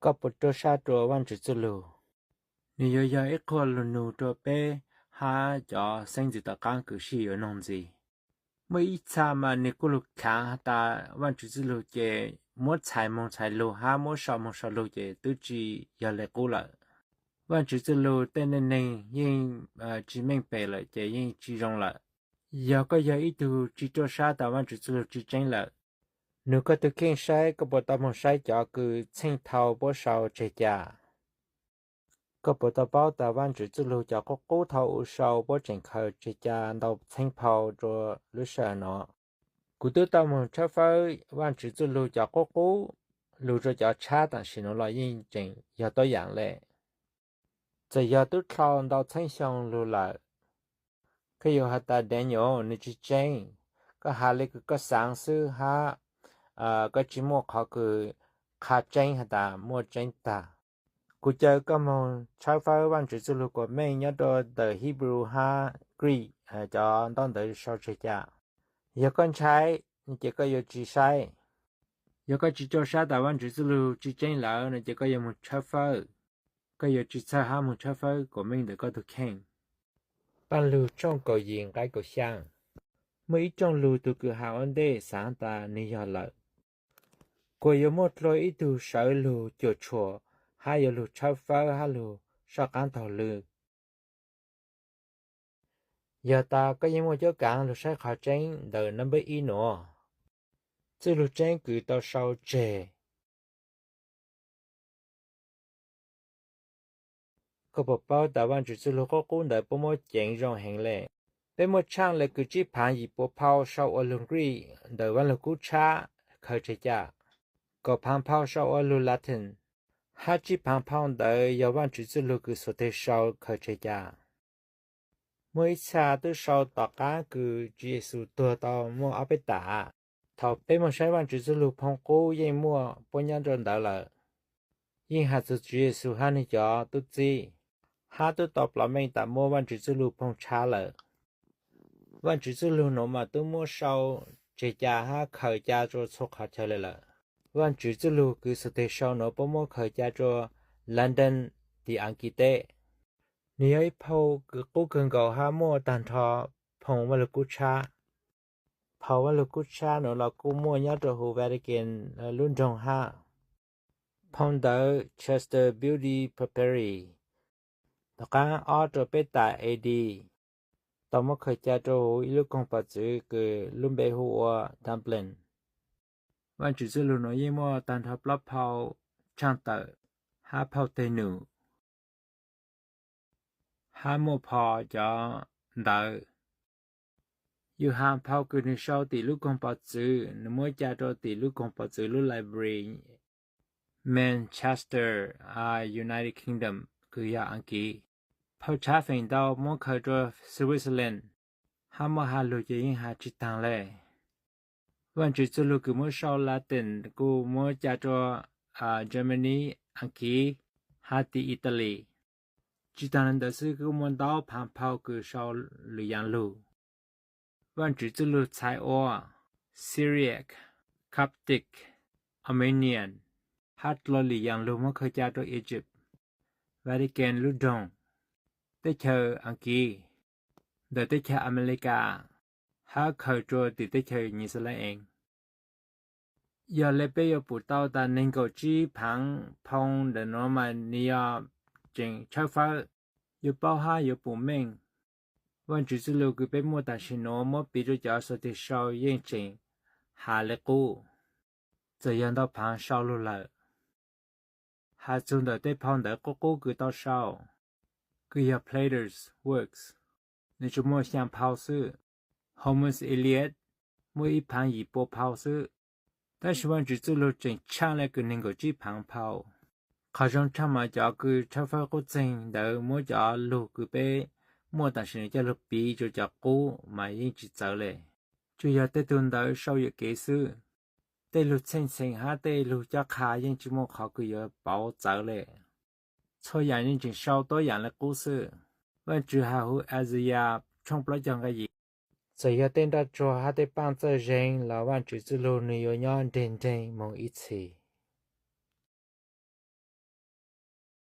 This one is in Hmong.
Koj puas rau sab rua Vaajtswv txuj lug? Nwg yuav yog ib qho lug nug rua peb hab cov xeeb ntxwv tom qaab kws sib yuav noog ntxiv. Muaj ib txha mas nwg kuj lug khaav has tas Vaajtswv txuj lug ces muab txhais moog txhais lug hab muab sau moog sau lug ces twb tsi yog le qub lawm. Vaajtswv txuj lug tej neej neeg yeej tsi meej pem lawm ces yeej tsi zoo lawm. Yog koj yog ib tug tsi rua sab tas Vaajtswv txuj lug tsi tseeb lawm, nug koj tug kheej saib koj puas tau moog saib cov kws txheej thau puab sau tseg ca. Koj puas tau paub tas Vaajtswv txuj lug cov qub qub thau u sau puab tseem khaws tseg ca ntau txheeb phau rua lub sij hawm no? Kuv tub tau moog tshawb fawb Vaajtswv txuj lug cov qub qub lug rua cov tshab tam sim nuav los yeej tseem yog tuab yaam le. Txawm yog tub dlhau ntau txheeb xyoo lug lawm, koj yuav has tas Daniel, nwg tsi tseeb. Koj has le kws koj xaav xwb hab koj tsi muaj qhov kws qha tseeb has tas muaj tseeb tag. Kuv caw koj moog tshawb fawb Vaajtswv txuj lug kuas meej nyob rua ntawm Hebrew hab Greek cov ntaub ntawv sau tseg ca. Yog koj ntshai ces koj yuav tsi saib. Yog koj tsi rua sab tas Vaajtswv txuj lug tsi tseeb lawm no ces koj yuav moog tshawb fawb. Koj yuav tsi txhawj hab moog tshawb fawb kuas meej ntawm koj tug kheej. Paaj Lug tshooj kaum yim nqai kaum xyaa. Muaj ib rooj lug tug kws has ua ntej xaav tas nwg yog lawm, kuas yuav muaj dlua ib tug sawv lug cuam tshuam hab yuav lug tshawb fawb hab lug soj qaab taug lw. Yog tas koj yeej muaj cuab kaav lug saib qhov tseeb ntawm number ib nuav, txuj lug tseeb kws tau sau tseg. Koj puas paub tas Vaajtswv txuj lug qub qub ntawd puab muab ceev zoo heev le? Peb muaj tshaaj le kws tsib phaav yim puas phau sau ua lug Greek ntawm Vaaj Lug Kub Tshab khaws tseg ca, kaum phaav phau sau ua lug Latin, hab tsib phaav phau ntawd yog Vaajtswv txuj lug kws Xuv Teg sau khaws tseg ca. Muaj ib txha tub sau tom qaab kws Tswv Yexus tuag tau muaj ob peb tas. Thaum peb moog saib Vaajtswv txuj lug phoo qub yeej muaj puab nyob rua ntawd lawm, yeej has txug Tswv Yexus hab nwg cov tub txib, hab tub tau plhov meej tas muab Vaajtswv txuj lug phoo tshab lawm. Vaajtswv txuj lug nuav mas tub muab sau tseg ca hab khaws ca rua txhua qhov chaw le lawm. Vaajtswv txuj lug kws Xuv Teg sau nuav puab muab khaws ca rua London tim Askiv teb. Nwg yog ib phau kws qub kawg nkaus hab muaj taag nrho phoo Vaaj Lug Kub Tshab. Phau Vaaj Lug Kub Tshab nuav los kuj muaj nyob rua huv Vatican lub nroog hab. Phau ntawv Chester Beatty Papyri tom qaab ob rua peb tas A D tau muab khaws ca rua huv ib lub koog pov txwv kws lub npe hu ua Dublin. Vaajtswv txuj lug nuav yeej muaj taag nrho plaub phau tshaaj tawm hab phau teg num, hab muaj phau cov ntawv. Yug has phau kws nwg sau tim lub koog pov txwv, nwg muab ca rua tim lub koog pov txwv lub library Manchester, United Kingdom kws yog Askiv. Phau tshab feem ntau muab khaws rua Switzerland, hab muaj has lug ces yeej has tsi taag le. Vaajtswv txuj lug kws muab sau Latin kuj muab ca rua Germany, Askiv, hab tim Italy. Tsi taag le ntawd xwb kuj muaj ntau phaav phau kws sau lwm yaam lug. Vaajtswv txuj lug txhais ua Syriac, Coptic, Armenian, hab dlua lwm yaam lug muab khaws ca rua Egypt, Vatican lub nroog, teb chaws Askiv, ntawm teb chaws Amelikas, hab khaws rua tim teb chaws New Zealand. Yog le peb yuav pum tau tas neeg nkaum tsib phaav phau ntawm nuav mas nwg yog tseem tshawb fawb, yuav paub hab yuav pum meej. Vaajtswv txuj lug kws peb muaj tam sim nuav muab piv rua cov Xuv Teg sau yeej tseem has le qub, txawm yog ntau phaav sau lug lawm. Has txug ntawm tej phau ntawv qub qub kws tau sau, kws yog Plater's works, nwg tsuas muaj xyaa phau xwb. Homer's Iliad muaj ib phaav yim pua phau xwb, tab sis Vaajtswv txuj lug tseem tshaaj le kws neeg nkaum tsib phaav phau. Qhov zoo tshaaj mas cov kws tshawb fawb qub txeeg ntawd muab cov lug kws peb muaj tam sim nuav coj lug piv rua cov qub mas yeej tsi txawv le. Tsuas yog tej tug ntawv sau yuam kev xwb, tej lug txheej xeem hab tej lug cob qha yeej tsi muaj qhov kws yuav pauv txawv le. Txhua yaam yeej tseem sau tuab yaam le qub xwb. Vaajtswv has huv Exiyas tshooj plaub caug nqai yim, txawm yog tej nroj tsuag hab tej paaj txawj zeeg los Vaajtswv txuj lug nwg yuav nyob nreeg nreeg moog ib txhis.